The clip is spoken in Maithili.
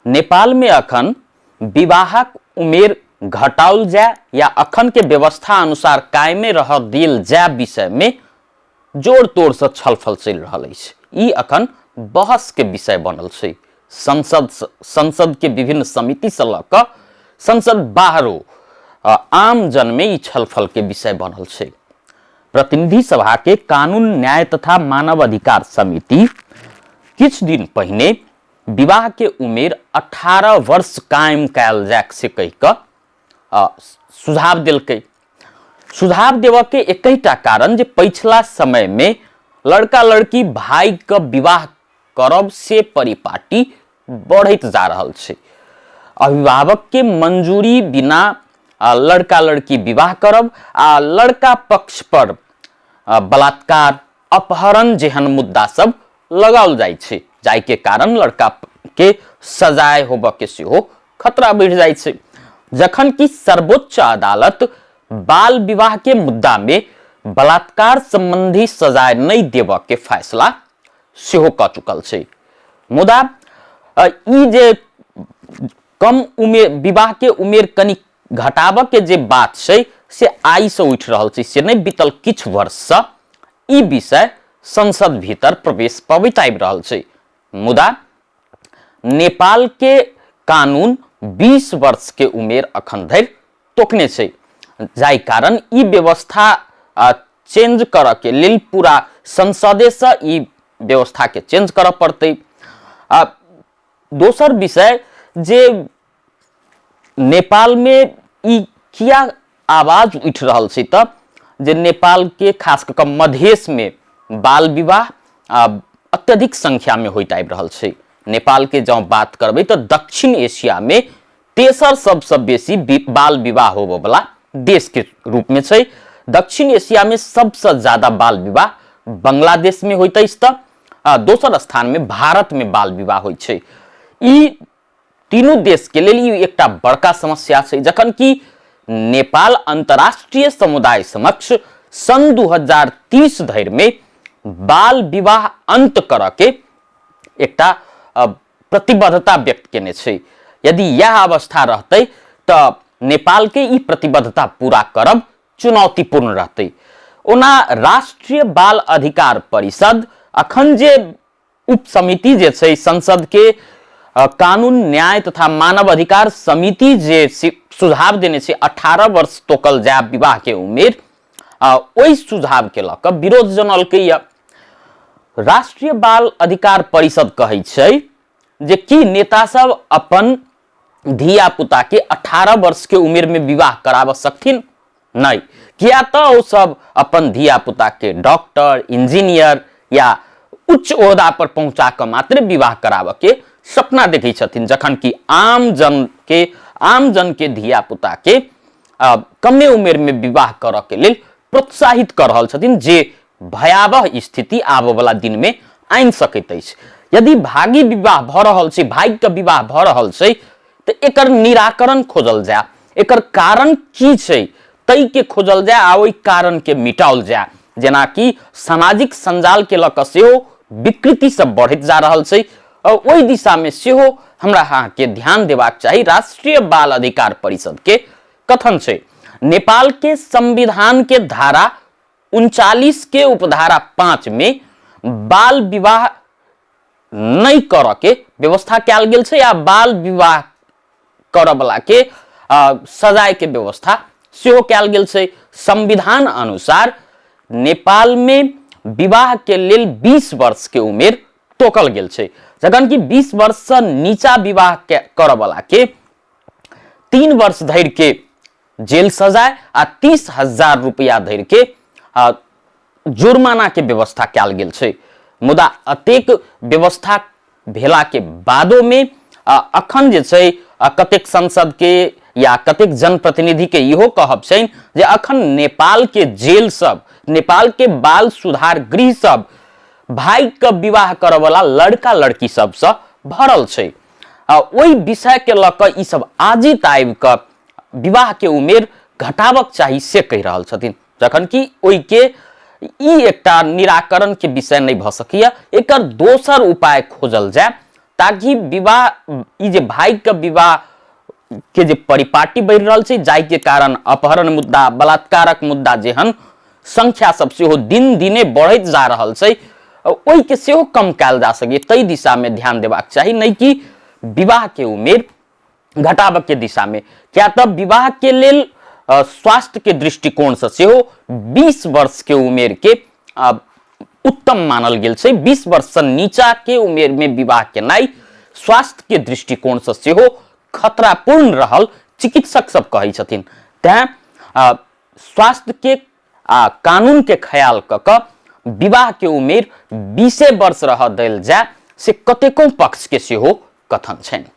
नेपाल में अखन विवाहक उमेर घटाओल जाय या अखन के व्यवस्था अनुसार कायमे रह देल जाय विषय में जोर तोड़ से छलफल चलि रहल अछि। ई अखन बहस के विषय बनल छै। संसद संसद के विभिन्न समिति से लऽ कऽ संसद बाहरो आम जन में ई छलफल के विषय बनल छै। प्रतिनिधि सभा के कानून न्याय तथा मानव अधिकार समिति किछु दिन पहिने विवाह के उमेर 18 वर्ष कायम कयल जाय से कहि कऽ सुझाव देलकै। सुझाव देबऽ के एकहिटा कारण जे पछिला समय में लड़का लड़की भाई के विवाह करब से परिपाटी बढ़ैत जा रहल छै। अभिभावक के मंजूरी बिना लड़का लड़की विवाह करब आ लड़का पक्ष पर बलात्कार अपहरण जेहन मुद्दा सब लगाओल जाइ छै, जाहि के कारण लड़का के सजाय होबऽ के सेहो खतरा बढ़ि जाइ छै। जखन कि सर्वोच्च अदालत बाल विवाह के मुद्दा में बलात्कार संबंधी सजाय नहि देबऽ के फैसला सेहो कऽ चुकल छै। मुदा ई जे कम उमेर विवाह के उमेर कनि घटाबऽ के जे बात छै से आइ से उठि रहल छै से नहि, बीतल किछु वर्षसँ ई विषय संसद भीतर प्रवेश पबैत आबि रहल छै। मुदा नेपाल के कानून 20 वर्ष के उमेर अखन धरि तोकने छै, जाहि कारण ई व्यवस्था चेंज करऽ के लेल पूरा संसदे से ई व्यवस्था के चेंज करऽ पड़तै। आ दोसर विषय जे नेपाल में ई किया आवाज उठि रहल छै तऽ जे नेपाल के खास कऽ कऽ मधेश में बाल विवाह अत्यधिक संख्या में होइत आबि रहल छै। नेपाल के जँ बात करबै तऽ दक्षिण एशिया में तेसर सबसँ बेसी बाल विवाह होबऽ वाला देश के रूप में छै। दक्षिण एशिया में सबसँ ज्यादा बाल विवाह बांग्लादेश में होइत अछि तऽ दोसर स्थान में भारत में बाल विवाह होइ छै। ई तीनू देश के लेल ई एकटा बड़का समस्या छै, जखन कि नेपाल अंतर्राष्ट्रीय समुदाय समक्ष सन 2030 धरि में बाल विवाह अंत करऽ के एकटा प्रतिबद्धता व्यक्त केने छै। यदि यह अवस्था रहतै तऽ नेपाल के ई प्रतिबद्धता पूरा करब चुनौतीपूर्ण रहतै। ओना राष्ट्रीय बाल अधिकार परिषद अखन जे उपसमिति जे छै संसद के कानून न्याय तथा मानव अधिकार समिति जे सुझाव देने छै 18 वर्ष तोकल जाय विवाह के उमेर, ओहि सुझाव के लऽ कऽ विरोध जनौलकै। राष्ट्रीय बाल अधिकार परिषद कहै छै जे की नेता सब अपन धिया पुता के 18 वर्ष के उमेर में विवाह कराबऽ सकथिन? नहि, किया तऽ ओ सब अपन धिया पुता के डॉक्टर, इंजीनियर या उच्च ओहदा पर पहुंचा कऽ मात्र विवाह कराबऽ के सपना देखै छथिन, जखन कि आम जन के धिया पुता के कमे उमेर में विवाह करऽ के लेल प्रोत्साहित कऽ रहल छथिन, जे भयावह स्थिति आबऽ वाला दिन में आनि सकैत अछि। यदि भागी विवाह भऽ रहल छै, भागि कऽ विवाह भऽ रहल छै, तऽ एकर निराकरण खोजल जाय, एकर कारण की छै तै के खोजल जाय आ ओहि कारण के मिटाओल जाय। जेनाकि सामाजिक संजाल के लऽ कऽ सेहो विकृति सब बढ़ैत जा रहल छै, ओहि दिशा में सेहो हमरा अहाँके ध्यान देबाक चाही। राष्ट्रीय बाल अधिकार परिषद के कथन छै नेपाल के संविधान के धारा 39 के उपधारा 5 में बाल विवाह नहि करऽ के व्यवस्था कयल गेल छै आ बाल विवाह करऽ वाला के सजाय के व्यवस्था सेहो कयल गेल छै। संविधान अनुसार नेपाल में विवाह के लेल 20 वर्ष के उमेर तोकल गेल छै, जखन कि 20 वर्ष से नीचा विवाह करऽ वाला के 3 वर्ष धरि के जेल सजाय आ 30,000 रुपया धरि के जुर्माना के व्यवस्था कयल गेल छै। मुदा अतेक व्यवस्था भेला के बादो में अखन जे छै कतेक संसद के या कतेक जनप्रतिनिधि के इहो कहब छनि जे अखन नेपाल के जेल सब, नेपाल के बाल सुधार गृह सब भाई के विवाह करऽ वाला लड़का लड़की सबसँ भरल छै। ओहि विषय के लऽ कऽ ई सब आजित आबि कऽ विवाह के उमेर घटाबक चाही से कहि रहल छथिन, जखन कि ओहिके ई एकटा निराकरण के विषय नहि भऽ सकैए। एकर दोसर उपाय खोजल जाय ताकि विवाह ई जे भाइके विवाह के जे परिपाटी बढ़ि रहल छै, जाहिके कारण अपहरण मुद्दा, बलात्कारक मुद्दा जेहन संख्या सब सेहो दिन दिने बढ़ैत जा रहल छै, ओहिके सेहो कम कयल जा सकै ताहि दिशामे ध्यान देबाक चाही, नहि कि विवाहके उमेर घटाबऽके दिशामे। किया तऽ विवाहके लेल स्वास्थ्यके दृष्टिकोणसँ सेहो 20 वर्षके उमेरके उत्तम मानल गेल छै। 20 वर्षसँ नीचाके उमेरमे विवाह केनाइ स्वास्थ्यके दृष्टिकोणसँ सेहो खतरापूर्ण रहल चिकित्सक सब कहै छथिन। तैँ स्वास्थ्यके आ कानूनके ख्याल कऽ कऽ विवाहके उमेर 20 वर्ष रहऽ देल जाय से कतेको पक्षके सेहो कथन छनि।